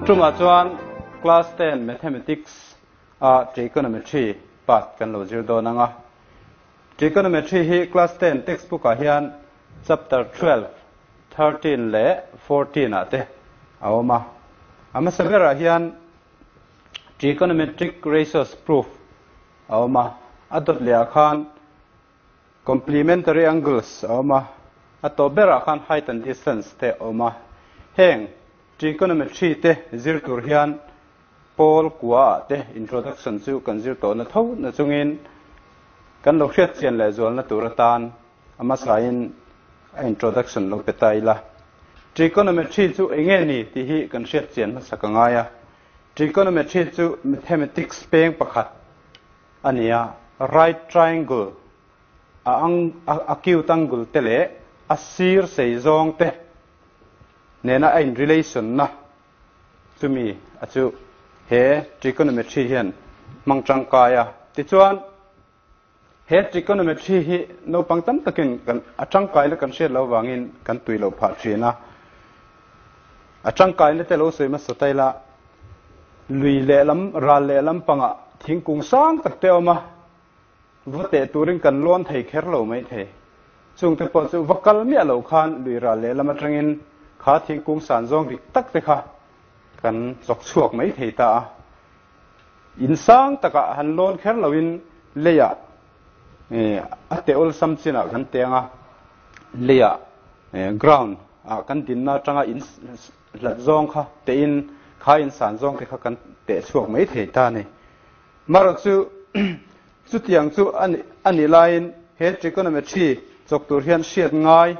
Tumah chuan class 10 mathematics a trigonometry part kan lo zir dawn anga. Trigonometry hi class 10 textbook ah hian chapter 12, 13 leh 14 ah te a awm a. A hmasa berah hian trigonometric ratios proof a awm a. A dawt leh ah khan Complementary angles a awm a, a tawp berah khan height and distance te a awm a. Heng trigonometry te zir tur hian pawl kua ah te introduction chu kan zir tawhna tho na chungin kan lo hriat chian leh zualna tur atan a hmasain a introduction lo pe ta ila. Trigonometry chu eng nge ni tih hi kan hriat chian hmasak a ngai a. Trigonometry chu mathematics peng pakhat a ni a, right triangle a ang acute angle te leh a sir sei zawng te nena a in relation na chumi a chu he trigonometry hian hmang tangkai a. Tichuan he trigonometry hi naupang tam takin kan a tangkai na kan hriat loh avangin kan tui loh phah thin a. A tangkaina te lo sawi hmasa ta ila, lui lehlam, ral lehlam pangah thingkung sang tak te a awm a, va teh turin kan lawn thei kher lo mai thei. Chung te pawh chu va kal miah lo khan lui ral lehlam atangin kha thingkung san zawng dik tak te kha kan chawk chhuak mai thei ta a. In sang takah han lawn kher loin leiah a teh awlsam chinah kan teng a, leiah ground ah kan dinna atanga in hlat zawng kha tehin kha in san zawng te kha kan teh chhuak mai thei ta a ni. Marawh chu chutiang chu a nih laiin he trigonometry chawk tur hian hriat ngai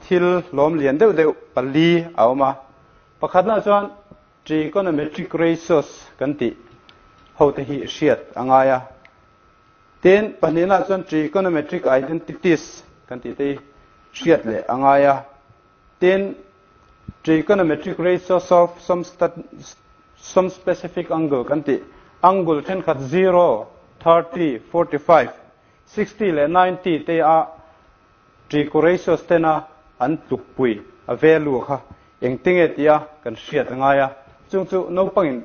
thil hlawm lian deuh deuh pali a awm a. Pakhatna chuan trigonometric ratios kan tih hote hi hriat a ngai a. Tin, pahnihna chuan trigonometric identities kan tih te hi hriat leh a ngai a. Tin, trigonometric ratios of some some specific angle kan tih angle thenkhat zero, 30, 45, 60 leh 90 te a trigo ratios tena an tlukpui a value kha engtinge tia kan hriat a ngai a. Chung chu naupangin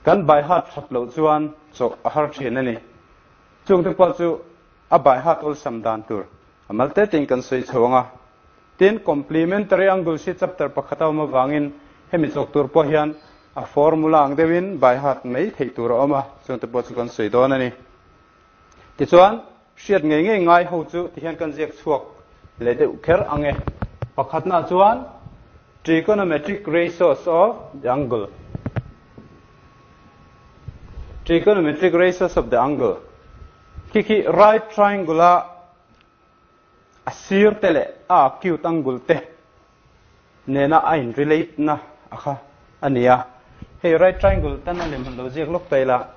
Kan by heart that loh chuan chawh a har thin a ni. Chungte pawh chu a by heart awlsam dan tur a mal te tein kan sawi chho ang a. Tin, complementary angles hi chapter pakhat a awm avangin hemi chawk tur pawh hian a formula ang deuhin by heart mai theih tur a awm a, chungte pawh chu kan sawi dawn a ni. Tichuan, hriat ngei ngei ngai ho chu tihian kan ziak chhuak leh deuh kher ang e. Pakhatna chuan trigonometric ratios of the angle. Trigonometric ratios of the angle. Khi khi right triangle a a sir te leh a acute angle te nena a in relate na a kha a ni a. Hei right triangle tan a lem han lo ziak lawk ta ila.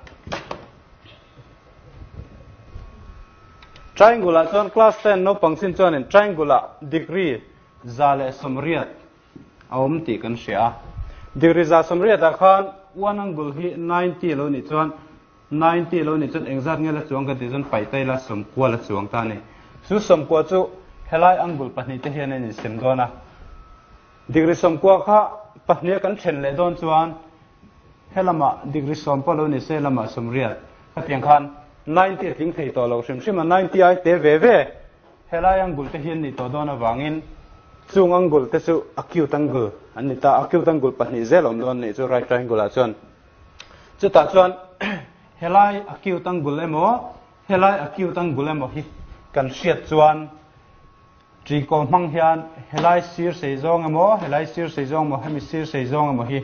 Triangle ah chuan class 10 naupang chin chuanin triangle ah degree 180 a awm tih kan hria a. Degree 180 ah khan one angle hi 90 lo nih chuan 90 lo nih chuan engzat nge la chuang kan tih chuan paih ta ila 90 la chuang ta a ni. Chu 90 chu helai angle pahnih te hian a insem dawn a. Degree 90 kha pahnih a kan then leh dawn chuan helamah degree 10 pawh lo ni se helamah 80 khatiang khan 90 a tling thei tawh lo hrim hrim a, 90 ai te ve ve helai angle te hi an nih tawh dawn avangin chung angle te chu acute angle an ni ta, acute angle pahnih zel a awm dawn a nih chu right triangle ah chuan. Chutah chuan helai acute angle emaw helai acute angle emaw hi kan hriat chuan triko hmang hian helai sir sei zawng emaw helai sir sei zawng emaw hemi sir sei zawng emaw hi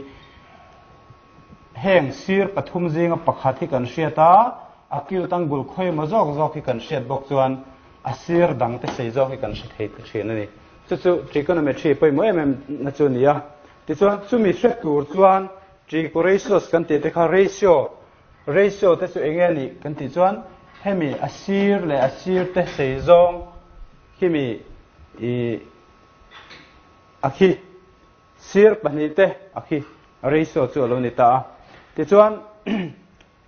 heng sir pathum zinga pakhat hi kan hriat a, acute angle khawi emaw zawk zawk hi kan hriat bawk chuan a sir dang te sei zawk hi kan hre thei thin a ni. Chu chu trigonometry pawimawh em em na chu a ni a. Tichuan chumi hre tur chuan Trigo ratios kan tih te kha ratio, ratio te chu eng nge nih kan tih chuan hemi a sir leh a sir te sei zawng khimi ih a khi sir pahnih te a khi ratio chu a lo ni ta a. Tichuan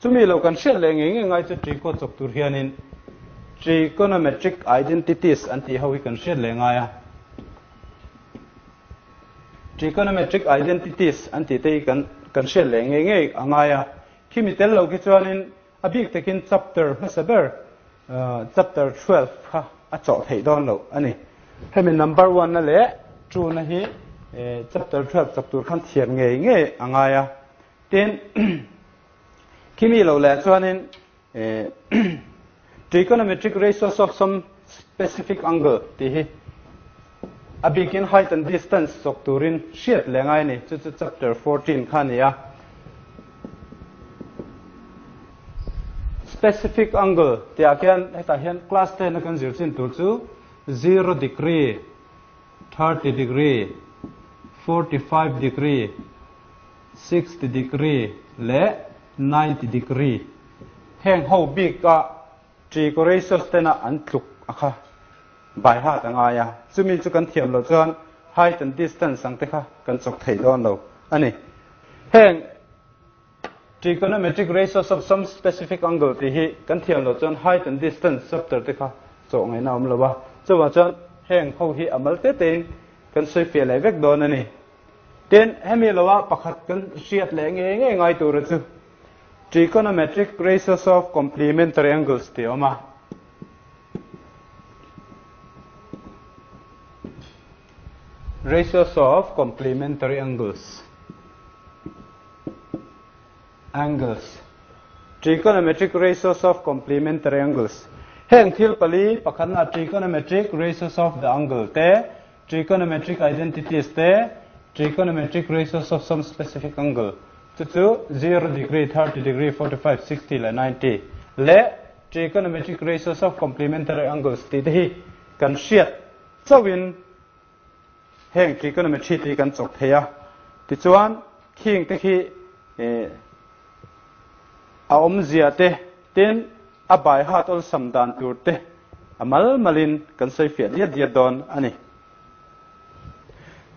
chumi lo kan hriat leh ngei ngei ngai chu trigo chawk tur hianin trigonometric identities an tih ho hi kan hriat leh ngai a. Trigonometric identities an tih te hi kan kan hriat leh ngei ngei a ngai a. Khimi tel lo khi chuanin a bik takin chapter hmasa ber chapter 12 kha a chawh theih dawn loh a ni. Hemi number one na leh two na hi chapter 12 chak tur khan thiam ngei ngei a ngai a. Tin, khimi lo leh chuanin Trigonometric ratios of some specific angle tih hi a bikin height and distance chawk turin hriat leh ngai a ni. Chu chu chapter 14 kha a ni a. Specific angle tihah khian hetah hian class 10 a kan zir chin tur chu 0 degree, 30 degree, 45 degree, 60 degree leh 90 degree. Heng ho bik a Trigoracious tena an tluk a kha by heart a ngai a, chumi chu kan thiam loh chuan height and distance ang te kha kan chawk thei dawn lo a ni. Heng trigonometric ratios of some specific angle tih hi kan thiam loh chuan height and distance chapter te kha chawh ngaihna a awm lo a, chuvang chuan heng ho hi a mal te tein kan sawi fiah leh vek dawn a ni. Tin, hemi loah pakhat kan hriat leh ngei ngei ngai tura chu Trigonometric ratios of complementary angles tih a awm a. Ratios of complementary angles. Angles. Trigonometric ratios of complementary angles. Heng thil pali pakhatna trigonometric ratios of the angle te, trigonometric identities te, trigonometric ratios of some specific angle chu chu 0 degree, 30 degree, 45, 60 leh 90 leh trigonometric ratios of complementary angles tih te hi kan hriat chauhin heng trigonometry te hi kan chawk thei a. Tichuan khing te khi a awmzia te tin a bai hat awlsam dan tur te a mal malin kan sawi fiah diat diat dawn a ni.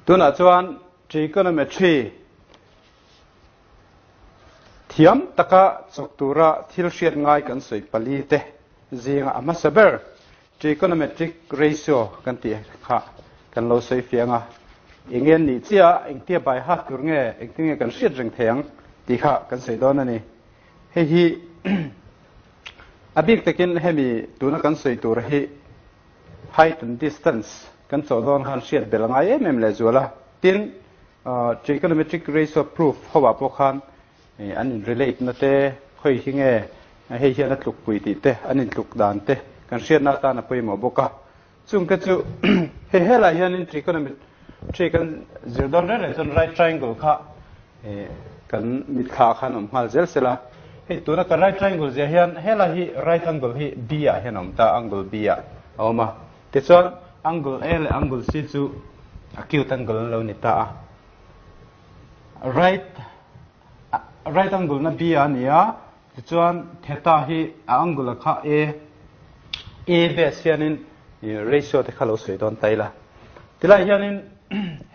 Tunah chuan trigonometry thiam taka chawk tura thil hriat ngai kan sawi pali te zinga a hmasa ber trigonometric ratio kan tih kha kan lo sawi fiah ang a. Eng nge nih chiah a, engtia bai hat tur nge, engtin nge kan hriat reng thei ang tih kha kan sawi dawn a ni. Hei hi a bik takin hemi tuna kan sawi tur hi height and distance kan chawh dawn khan hriat bel a ngai em em leh zual a. Tin, trigonometric ratio proof ho ah pawh khan an in relate na te, khawi hi nge hei hian a tluk pui tih te, an in tluk dan te kan hriatna atan a pawimawh bawk a. Chung te chu hei helai hianin trigonometry kan zir dawn reng reng chuan right triangle kha kan mitthla khan awm nghal zel sela. Hei tuna kan right triangle zia hian helai hi right angle hi B ah hian a awm ta, angle B ah a awm a. Tichuan angle A leh angle C chu acute angle an lo ni ta a. Right right angle na B ah a ni a, Tichuan theta hi a angle a kha A, A base hianin ratio te kha lo sawi dawn ta ila. Tilai hianin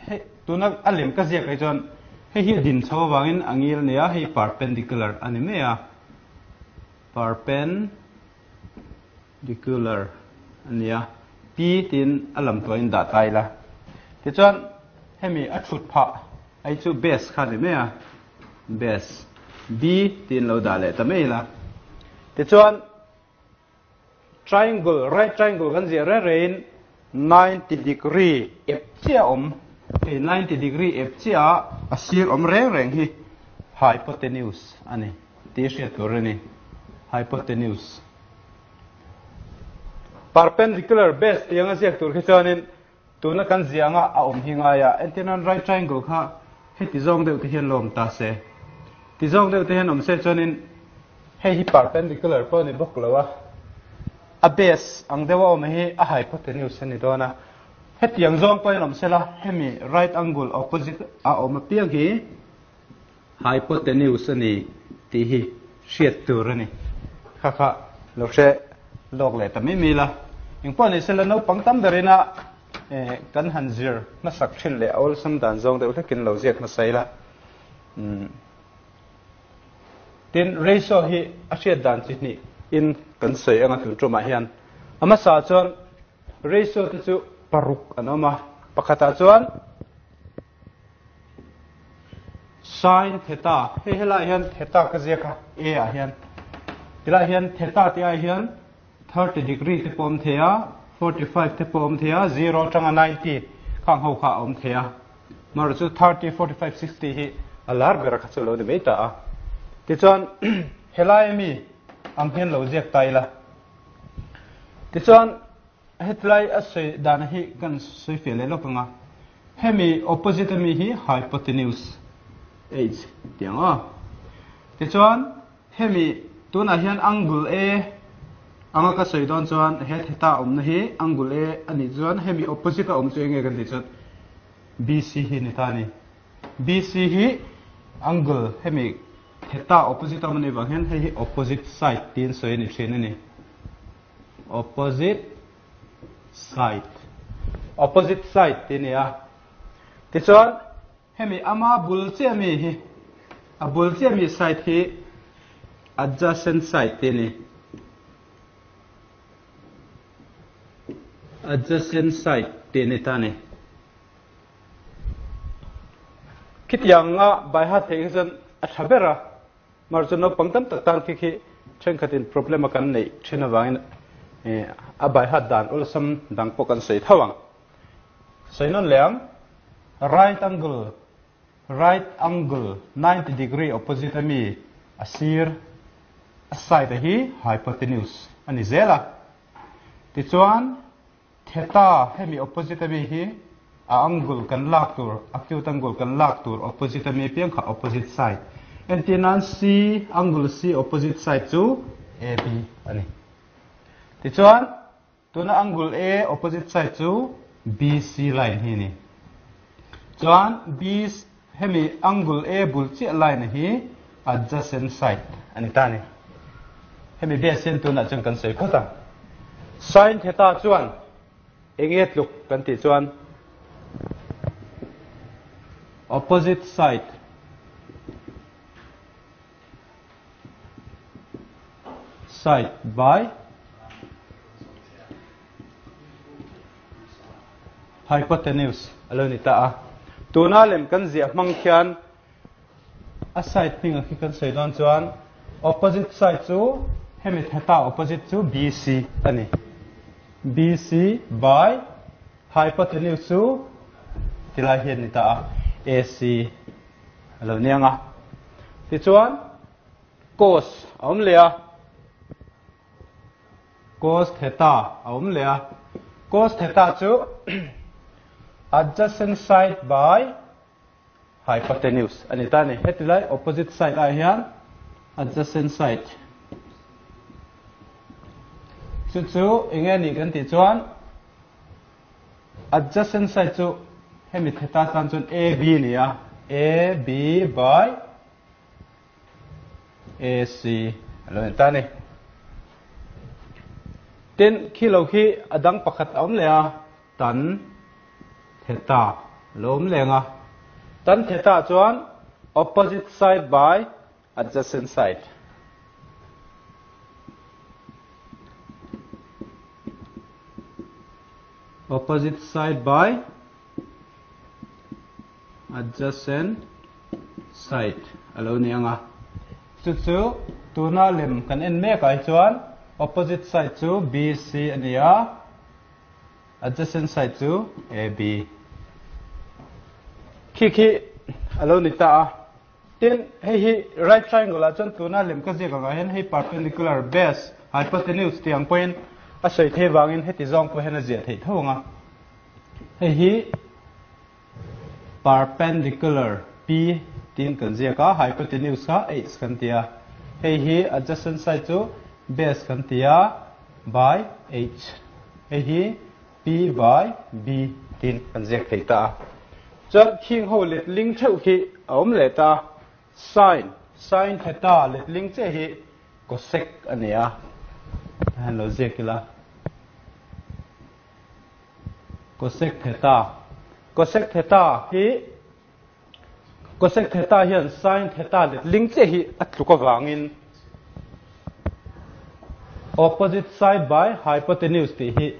hei tuna a lem ka ziak ai chuan hei hi a din chho avangin a ngil a nia, hei perpendicular a ni mai a, perpendicular a ni a, P tiin a lam tuahin dah ta ila. Tichuan hemi a thut phah ai chu base kha a ni mai a. Base B tiin lo dah leh ta mai ila. Tichuan triangle, right triangle kan ziah reng rengin 90 degree ep chiah awm, hei 90 degree ep chiah a sir awm reng reng hi hypotenuse a ni tih hriat tur a ni. Hypotenuse. Perpendicular base tih anga ziak tur khi chuanin Tuna kan zianga a awm hi ngai a, entirnan right triangle kha heti zawng deuh te hian lo awm ta se. Ti zawng deuh te hian awm se chuanin hei hi perpendicular pawh a ni bawk lo a, a base ang deuh a awm hi a hypotenuse a ni dawn a. Hetiang zawng pawhin awm sela hemi right angle opposite a awm apiang hi Hypotenuse a ni tih hi hriat tur a ni. Kha kha lo hre lawk leh ta mai mai la. Engpawh ni sela naupang tam berin a kan han zir hmasak thin leh awlsam dan zawng deuh hlekin lo ziak hmasa ila. Tin, ratio hi a hriat dan chi hnih in kan sawi anga tun tumah hian. A hmasa chuan ratio te chu paruk an awm a, pakhatah chuan. Sin theta, hei helaiah hian theta ka ziak a, A ah hian. Tilaiah hian theta tih ah hian 30 degree te pawh a awm thei a, 45 te pawh a awm thei a, zero atanga 90 khang ho kha a awm thei a. Amaherawhchu chu 30, 45, 60 hi a lar ber kha chu a lo ni mai ta a. Tichuan helai ami ang hian lo ziak ta ila. Tichuan Hetlai a sawi dan hi kan sawi feh leh lawk ang a, hemi opposite ami hi hypotenuse, h, tih ang aw. Tichuan hemi tunah hian angle A anga ka sawi dawn chuan he theta awmna hi angle A a nih chuan hemi opposite a awm chu enge kan tih chuan BC hi ni ta a ni. BC hi angle hemi theta opposite a awm a nih vang hian hei hi opposite side tiin sawi a ni thin a ni. Opposite side. Opposite side tih a ni a. Tichuan, hemi ama bul chiah mi hi, a bul chiah mi side hi adjacent side tih a ni. Adjacent side tih a ni ta a ni. Khitianga by heart theih hi chuan a tha ber a. Mar chu naupang tam tak tan khi khi thenkhatin problem a kan neih thin avangin a baihat dan awlsam dang pawh kan sawi tho ang. Sawi nawn leh ang, right angle, right angle, 90 degree opposite ami a sir, a side a hi hypotenuse a ni zel a. Tichuan Theta, hemi opposite ami hi a angle kan lak tur, acute angle kan lak tur opposite ami piang kha opposite side. Entir nan C, angle C opposite side chu AB a ni. Tichuan, tuna angle A opposite side chu BC line hi a ni. Chuan B, hemi angle A bul chiah line hi adjacent side a ni ta a ni. Hemi base hian tunah chuan kan sawi phawt a. Sin theta chuan enge tluk kan tih chuan opposite side side by hypotenuse a lo ni ta a. Tuna lem kan ziah hmang khian a side hming ang khi kan sawi dawn chuan opposite side chu hemi theta opposite chu BC a ni. BC by hypotenuse chu tilai hian ni ta a AC a lo ni ang a. Tichuan cos a awm leh a. Cos theta a awm leh a. Cos theta chu adjacent side by hypotenuse a ni ta a ni. Heti lai opposite side ah hian adjacent side chu chu eng nge nih kan tih chuan adjacent side chu hemi theta tan chuan AB a ni a, AB by AC a lo ni ta a ni. Tin, khi lo khi a dang pakhat a awm leh a, tan theta a lo awm leng a. Tan theta chuan opposite side by adjacent side. Opposite side by adjacent side a lo ni ang a. Chu chu tuna lem kan en mek ah hi chuan opposite side chu BC a ni a, adjacent side chu AB. Khi khi a lo ni ta a. Tin, hei hi right triangle ah chuan tuna lem ka ziak angah hian hei perpendicular, base, hypotenuse tih ang pawhin a sawi thei vangin heti zawng pawh hian a ziah theih tho ang a. Hei hi perpendicular P tiin kan ziak a, hypotenuse kha H kan ti a. Hei hi adjacent side chu base kan ti a by H. Hei hi P by B tiin kan ziak thei ta a. Chuan khing ho letling theuh khi a awm leh ta a. Sin, sin theta letling chiah hi cosec a ni a. Hei lo ziak ila. Cosec theta. Cosec theta hi cosec theta hian sin theta letling chiah hi a tluk avangin opposite side by hypotenuse tih hi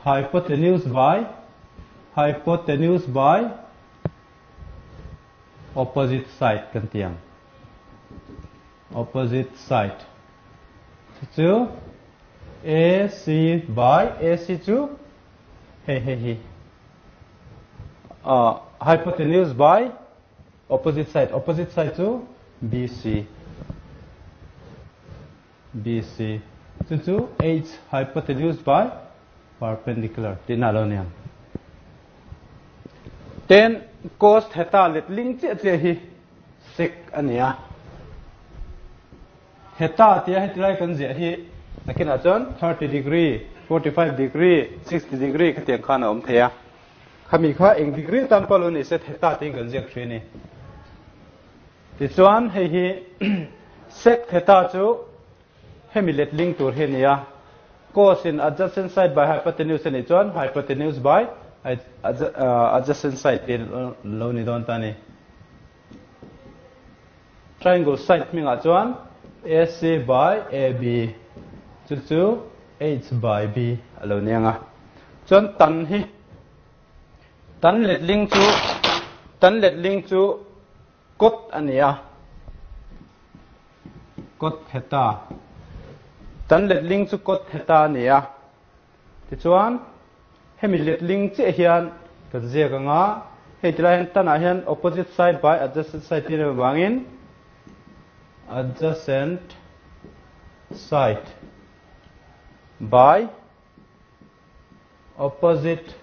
hypotenuse by hypotenuse by. Opposite side kan ti ang. Opposite side. Chu chu AC by AC chu hei hei hi. Uh, hypotenuse by opposite side. Opposite side chu BC. BC. Chu chu H hypotenuse by perpendicular tihna lo nia. Ten cos theta letling chiah chiah hi sec a ni a. Theta tia heti lai kan ziah hi nakinah chuan 30 degree, 45 degree, 60 degree khatiang khan a awm thei a. Khami kha eng degree tan pawh lo ni se theta tiin kan ziak thin a ni. Tichuan hei hi sec theta chu hemi letling tur hi a ni a, cos in adjacent side by hypotenuse a nih chuan hypotenuse by adjacent side tiin lo ni dawn ta a ni. Triangle side hmingah chuan AC by AB chu chu H by B a lo ni ang a. Chuan tan hi Tan letling chu tan letling chu kawt a ni a, kawt theta. Tan letling chu kawt theta a ni a. Tichuan hemi letling chiah hian kan ziak ang a, hei tilai hian tanah hian opposite side by adjacent side tih rem avangin adjacent side by Opposite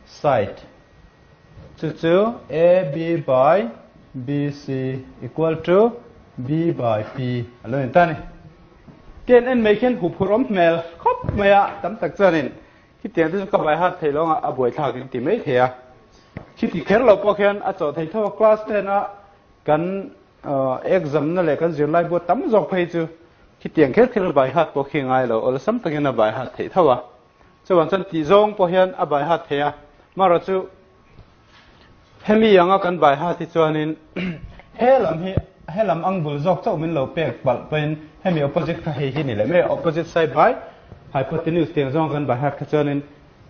side chu chu AB by BC equal to B by P a lo ni ta ni. Tian en mai khian huphurh awm hmel khawp mai a, tam tak chuanin khitiang te chu ka bai hat thei lo anga a buaithlak in ti mai thei a. Khiti kher lo pawh khian a chawh thei tho a, class ten a kan Exam na leh kan zirlai buat tam zawk phei chu khitiang kher kher a bai hat pawh khi ngai lo, awlsam takin a bai hat theih tho a. Chuvang chuan tih zawng pawh hian a bai hat thei a, marawh chu hemi anga kan bai hat hi chuanin he lam hi he lam ang bul zawk chauh min lo pek palh pawhin hemi opposite kha hei hi ni leh mai a, opposite side by hypotenuse tiang zawng kan bai hat kha chuanin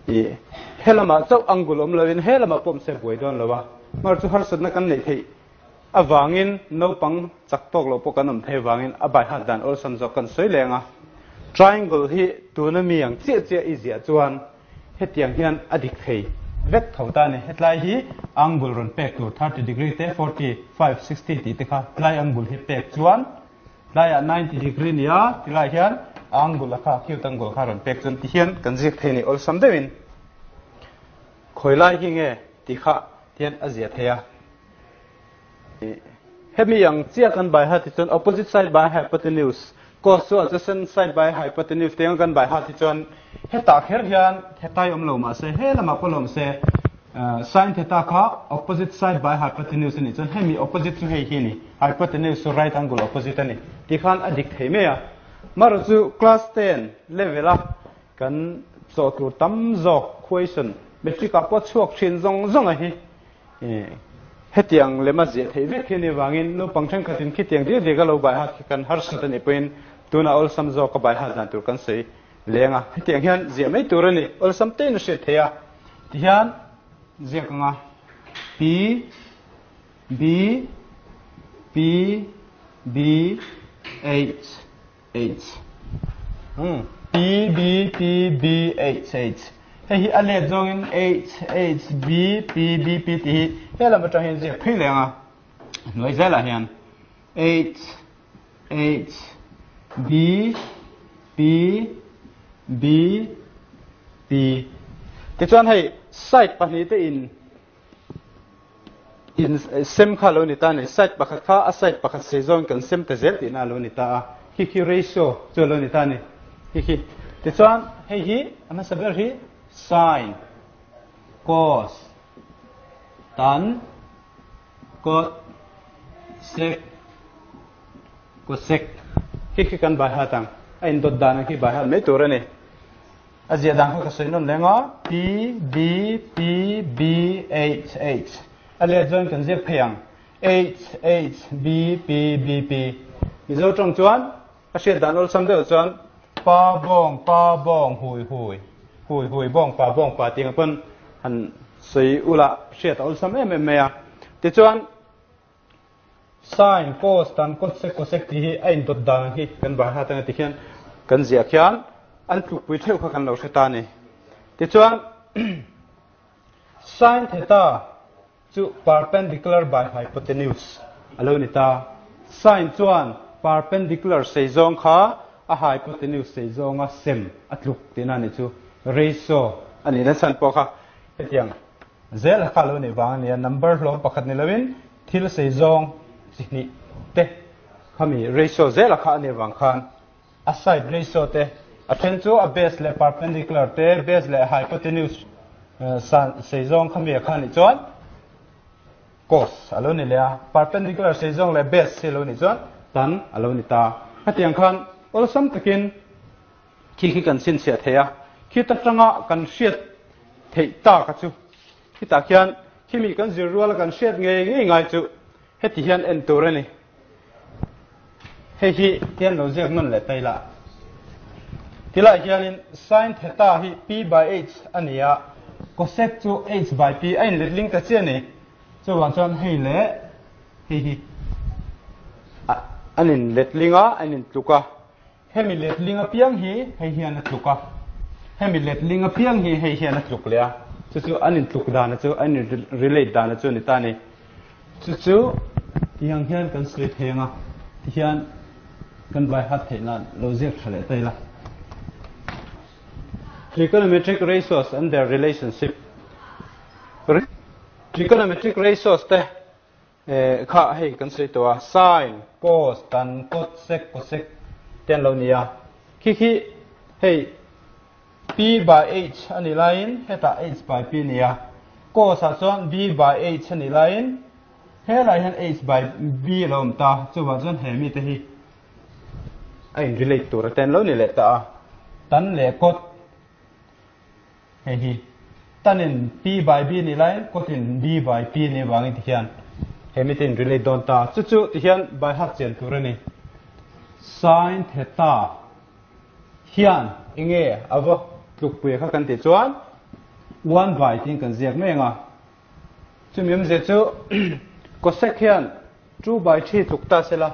ih he lamah chauh angle awm loin he lamah pawh awm se buai dawn lo a, marawh chu harsatna kan neih theih Avangin naupang chak tawk loh pawh kan awm thei avangin a bai hat dan awlsam zawk kan sawi leng a. Triangle hi tuna mi ang chiah chiah i ziah chuan hetiang hian a dik thei vek tho ta a ni. Hetlai hi angle rawn pek tur 30 degree te 40, 5, 60 tih te kha tlai angle hi pek chuan tlaiah 90 degree nia tilai hian angle a kha acute angle kha rawn pek chuan ti hian kan ziak thei a ni awlsam deuhin. Khawi lai hi nge tih kha tihian a ziah thei a. Hemi ang chiah kan bai hat hi chuan opposite side by hypotenuse cos chu adjacent side by hypotenuse teng a kan bai hat hi chuan hetah kher hian hetai awm lo mahse he lamah pawh lawm se sin theta kha opposite side by hypotenuse a nih chuan hemi opposite chu hei hi a ni hypotenuse chu right angle opposite a ni tih khan a dik thei mai a marawh chu class 10 level a kan chawh tur tam zawk question matric ah pawh chhuak thin zawng zawng a hi Hetiang lema ziah theih vek hi ni vangin naupang thenkhatin khitiang diak diak a lo bai hat khi kan harsat a nih pawhin tunah awlsam zawk a bai hat dan tur kan sawi leng a. Hetiang hian ziah mai tur a ni, awlsam tein a hriat theih a. Tihian ziak anga P B P B H H P B P B H H Hei hi a let zawngin H H B P B P tih hi he lam atang hian ziak phei leh ang a hnuai zelah hian H H B P B P Tichuan hei side pahnihte in In sem kha lo ni ta a ni. Side pakhat kha a side pakhat sei zawng kan sem ta zel tihna a lo ni ta a. Khi khi ratio chu a lo ni ta a ni. Khi khi. Tichuan hei hi a hmasa ber hi sin, cos, tan, cot, sec, cosec. Khi khi kan bai hat ang. A indawt dan ang khi bai hat mai tur a ni. A ziah dan kha ka sawi nawn leng a, P, B, P, B, H, H. A let chuan kan ziak phei ang, H, H, B, P, B, P. Mizo tawng chuan a hriat dan awlsam deuh chuan pa bawng, pa bawng, hui hui, hui hui, bawng pa, bawng pa tih ang pawn han sawi ula hriat a awlsam em em mai a. Tichuan. Sin, cos, tan, cot, sec, cosec tih hi a indawt dan ang hi kan bai hat anga tikhian kan ziah khian an tlukpui theuh kha kan lo hre ta a ni. Tichuan sin theta chu perpendicular by hypotenuse a lo ni ta. Sin chuan perpendicular sei zawng kha a hypotenuse sei zawnga sem a tluk tihna a nih chu. Ratio a nihna chhan pawh kha hetiang zel kha a lo nih vang a ni a, number hlawm pakhat ni loin thil sei zawng chi hnih te khami ratio zela kha a nih vang khan a side ratio te a then chu a base leh perpendicular te base leh hypotenuse san sei zawng khami a kha nih chuan cos a lo ni leh a, perpendicular sei zawng leh base hi a lo nih chuan tan a lo ni ta. Hetiang khan awlsam takin khi khi kan chhinchhiah thei a, khit atanga kan hriat theih tak a chu khitah khian khimi kan zir ruala kan hriat ngei ngei ngai chu heti hian en tur a ni. Hei hi tian lo ziak nawn leh ta ila. Tilai hianin sin theta hi p by h a ni a, cosec chu h by p a inletling ta chiah a ni. Chuvang chuan hei leh hei hi an inletling a, an intluk a. Hemi letling apiang hi hei hian a tluk a, hemi letling apiang hi hei hian a tluk leh a, chu chu an intluk dana chu, an in relate dana chu a ni ta a ni. Chu chu tiang hian kan sawi thei ang a, tihian kan vai hat theih nan lo ziak tha leh ta ila. Trigonometric ratios and their relationship. Trigonometric ratios te Kha hei kan sawi tawh a, sin, cos, tan, cot, sec, cosec te an lo ni a. Khi khi hei p by h a nih laiin hetah h by p a ni a, cos ah chuan b by h a nih laiin helaiah hian h by b a lo awm ta, chuvang chuan he mite hi a in relate tur te an lo ni leh ta a, tan leh cot. Hei hi tanin P by B nih laiin kawtin B by P nih avangin tihian he mite in relate dawn ta. Chu chu tihian by heart chian tur a ni. Sin theta hian enge a va tlukpui kha kan tih chuan one by tiin kan ziak mai ang a. Chumi awmzia chu cosec hian 2 by 3 tluk ta sela.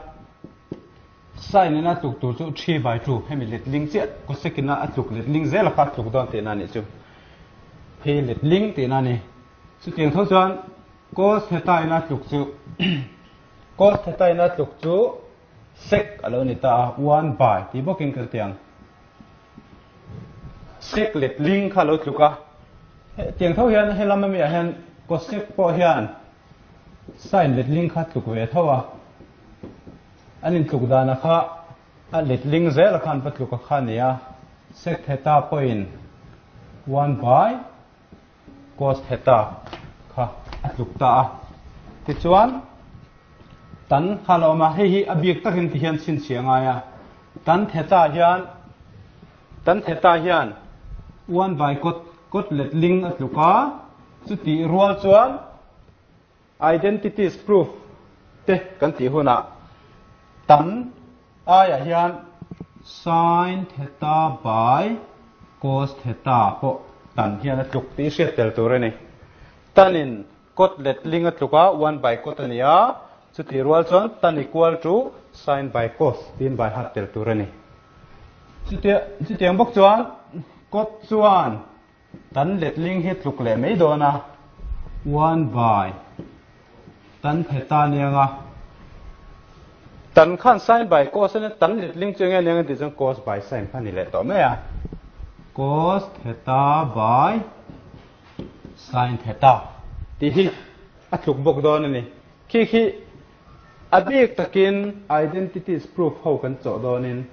Sign ina tluk tur chu 3 by 2 hemi letling chiah cosec ina a tluk letling zel a kha tluk dawn tihna a nih chu. Hei letling tihna a ni. Chutiang tho chuan cos theta ina tluk chu cos theta ina tluk chu sec a lo ni ta a, 1 by tih bawkin kan ti ang. Sec letling kha a lo tluk a. Tiang tho hian helam ami ah hian cosec pawh hian sin letling kha tluk ve tho a. An intluk dana kha a letling zel a khan va tluk a kha a ni a, sec theta pawhin 1 by cos theta kha a tluk ta a. Tichuan tan kha lo awm a, hei hi a bik takin ti hian chhinchhiah a ngai a. Tan theta hian tan theta hian 1 by cot cot letling a tluk a, chutih rual chuan Identities proof te kan tih hunah tan aiah hian sin theta by cos theta pawh tan hian a tluk tih hriat tel tur a ni. Tanin cot letling a tluk a, 1 by cot a ni a, chutih rual chuan tan equal to sin by cos tiin by heart tel tur a ni. Chutia chutiang bawk chuan cot chuan tan letling hi tluk leh mai dawn a, 1 by tan theta nianga tan khan sin by cos ania, tan letling chu enge niang tih chuan cos by sin kha ni leh tawh mai a, cos theta by sin theta tih hi a tluk bawk dawn a ni. Khi khi a bik takin identities proof ho kan chawh dawnin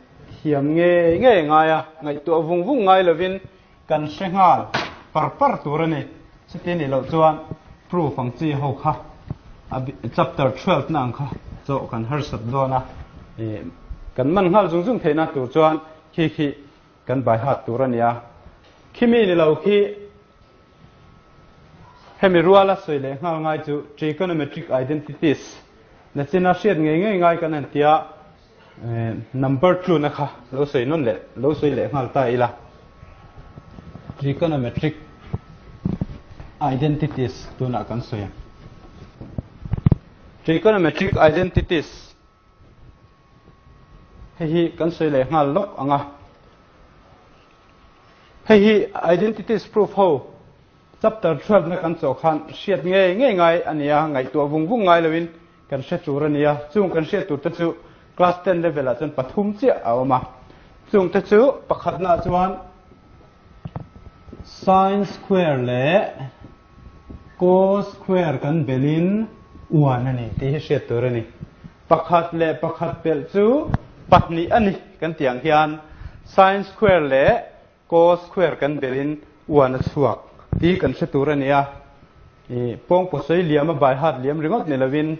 thiam nge nge ngai a, ngaihtuah vung vung ngai lovin kan hre nghal par par tur a ni. Chuti nih loh chuan proof ang chi ho kha chapter 12 na ang kha chawh kan harsat dawn a, kan man nghal zung zung theihna tur chuan khi khi kan by heart tur a ni a. Khimi ni lo khi hemi ruala sawi leh nghal ngai chu trigonometric identities na china hriat ngei ngei ngai kan han tia, number 2 na kha lo sawi nawn leh lo sawi leh nghal ta ila. Trigonometric identities tunah kan sawi. Trigonometric identities hei hi kan sawi leh nghal lawk ang a. Hei hi identities proof ho chapter 12 na kan chawh khan hriat ngei ngei ngai a ni a, ngaihtuah vung vung ngai loin kan hre tur a ni a. Chung kan hriat tur te chu class 10 level ah chuan pathum chiah a awm a. Chung te chu pakhatna chuan sin square leh cos square kan belin uan a ni tih hi hriat tur a ni. Pakhat leh pakhat pelh chu pahnih a ni kan tih ang hian sin square leh cos square kan belin uan a chhuak tih kan hre tur a ni a. I pawngpaw sawi liam a bai hat liam ringawt ni lovin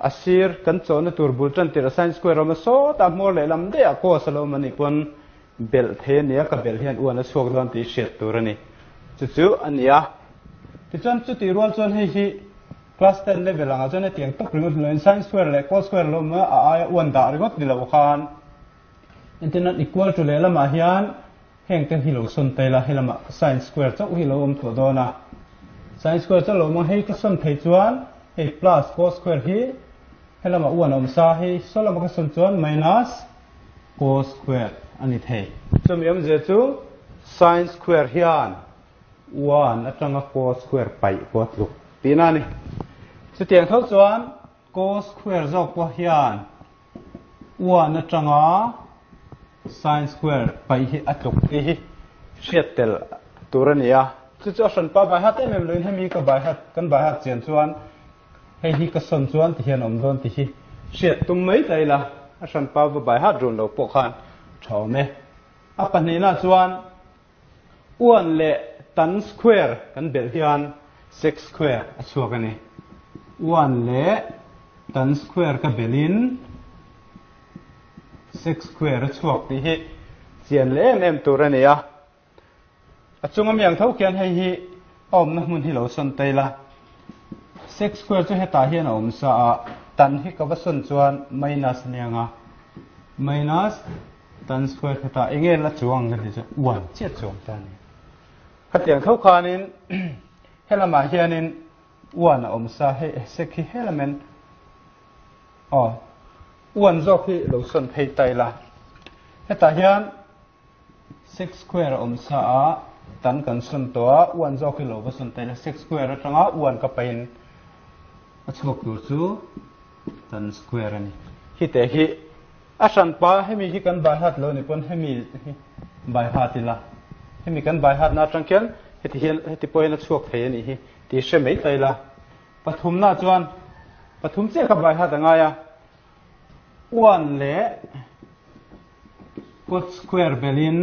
a sir kan chawhna tur bul tan tirh a sin square awm a sawtah hmawr leh lam daih ah cos a lo awm a nih pawn belh thei a ni a, ka belh hian uan a chhuak dawn tih hriat tur a ni. Chu chu a ni a. Tichuan chutih rual chuan hei hi class 10 level angah chuan hetiang tawp ringawt ni loin sin square leh cos square lo awm a, a aia uan dah ringawt ni lo khan entirnan equal to leh lamah hian heng te hi lo sawn ta ila, helamah sin square chauh hi lo awm tawh dawn a. Sin square chauh lo awm ang, hei ka sawn thei chuan hei plus cos square hi helamah uan a awm sa, hei saw lamah ka sawn chuan minus cos square a ni thei. Chumi awmzia chu sin square hian 1 atanga cos square paih pawh a tluk tihna a ni. Chutiang tho chuan cos square zawk pawh hian 1 atanga sin square paih hi a tluk tih hi hriat tel tur a ni a. Chu chu a hranpa bai hat em em loin hemi ka bai hat kan bai hat chian chuan hei hi ka sawn chuan ti hian awm dawn tih hi hriat tum mai ta ila a hranpa va bai hat run lo pawh khan tha awm e. A pahnihna chuan uan leh tan square kan belh hian sec square a chhuak a ni. Uan leh tan square ka belhin sec square a chhuak tih hi chian leh em em tur a ni a. A chunga mi ang tho khian hei hi a awmna hmun hi lo sawn ta ila. Sec square chu hetah hian a awm sa a, tan hi ka va sawn chuan minus a ni ang a. Minus tan square hetah eng nge la chuang ang ka tih chu one chiah chuang ta a ni. Khatiang tho khanin helamah hianin one a awm sa, hei sec hi helamin aw one zawk hi lo sawn phei ta ila. Hetah hian Sec square a awm sa a, tan kan sawn tawh a, one zawk hi lo va sawn ta ila, sec square atanga one ka pahin a chhuak tur chu tan square a ni. Hite hi a hranpa hemi hi kan bai hat lo ni pawn hemi hi bai hat ila, hemi kan bai hatna atang khian heti hian heti pawh hian a chhuak thei a nih hi tih hre mai ta ila. Pathumna chuan pathum chiah kha bai hat a ngai a, one leh Cot square belin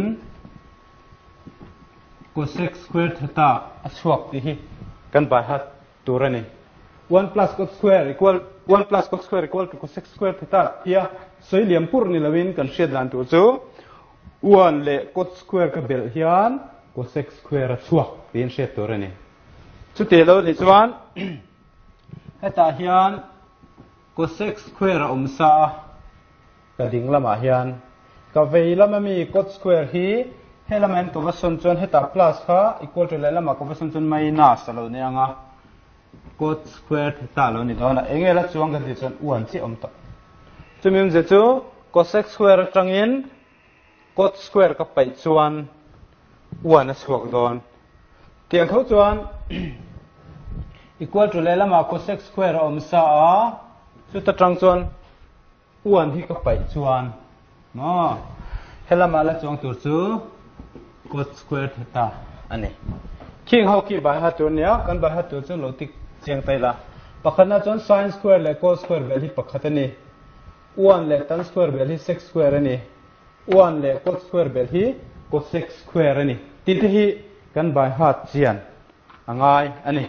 cosec square theta a chhuak tih hi kan bai hat tur a ni. One plus cot square equal one plus cot square equal to cosec square theta tia sawi liam pur ni loin kan hriat dan tur chu one leh cot square ka belh hian cosec square a chhuak tiin hriat tur a ni. Chutih lo nih chuan hetah hian cosec square a awm sa a. Ka ding lamah hian ka vei lama mi cot square hi he lamah hian ka va sawn chuan hetah plus kha equal to lehlamah ka va sawn chuan minus a lo ni ang a, cot square theta a lo ni dawn a, eng nge la chuang kan tih chuan one chiah awm tawh. Chumi awmzia chu cosec square atangin cot square ka paih chuan one a chhuak dawn. Tiang tho chuan equal to lehlamah cosec square a awm sa a, chuta tang chuan Uan hi ka paih chuan maw helamah la chuang tur chu cot square theta a ni. Khing ho khi bai hat tur nia, kan bai hat tur chu lo tik chiang ta ila. Pakhatna chuan sin square leh cos square vel hi pakhat a ni. Uan leh tan square vel hi sec square a ni. Uan leh cot square vel hi cosec square a ni. Tih te hi kan bai hat chian a ngai a ni.